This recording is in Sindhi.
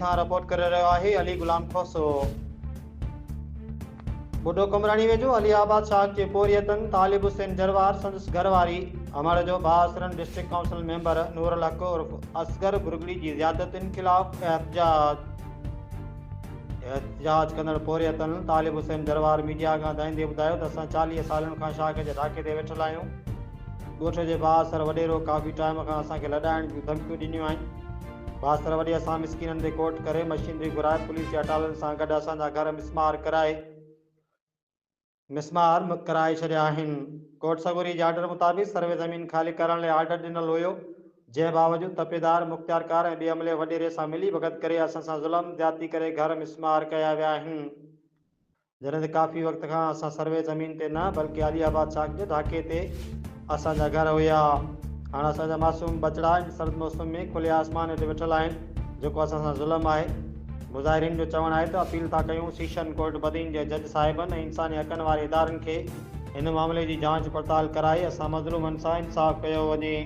کان رپورٽ ڪري رهيو آهي علي غلام کوسو. ٻڍو قمبراڻي ويجهو علي آباد شاخ جي پورهيتن طالب حسين جروار سندس گهر واري امڙ جو بااثرن ڊسٽرڪٽ ڪائونسل ميمبر نورالحق عرف اصغر ڀرڳڙي جي زيادتين خلاف احتجاج. احتجاج ڪندڙ پورهيتن طالب حسين جروار ميڊيا اڳيان دانهيندي ٻڌايو ته اسان 40 سالن کان شاخ جي ڍاڪي تي ويٺل آهيون، ڳوٺ جي بااثر وڏيرو ڪافي ٽائيم کان اسان کي لڏائڻ جون ڌمڪيون ڏنيون آهن، بااثر وڏي اسان مسڪينن تي ڪورٽ ڪري مشينري گهرائي پوليس جي اٽالن سان گڏ اسان جا گهر مسمار ڪرائي مسمار ڪرائي ڇڏيا آهن. ڪورٽ سڳوري جي آرڊر مطابق سروي زمين خالي ڪرڻ لاء آرڊر ڏنل هيو، جنهن باوجود تپيدار، مختيارڪار ۽ ٻئي عملي وڏيري سان ملي ڀڳت ڪري اسان سان ظلم، زيادتي ڪري گهر مسمار ڪيا ويا آهن. جڏهن ته ڪافي وقت کان اسان سروي زمين تي نه بلڪه علي آباد شاخ جي ڍاڪي تي اسان جا گهر هيا. هاڻ اسان جا معصوم ٻچڙا ان سرد موسم ۾ کلي آسمان هيٺ ويٺل آهن، جيڪو اسان سان ظلم آهي. مظاهرين جو چوڻ آهي ته اپيل ٿا ڪيون سيشن ڪورٽ بدين جي جج صاحبن ۽ انساني حقن واري ادارن کي هن معاملي جي جاچ پڙتال ڪرائي اسان مظلومن سان انصاف ڪيو وڃي.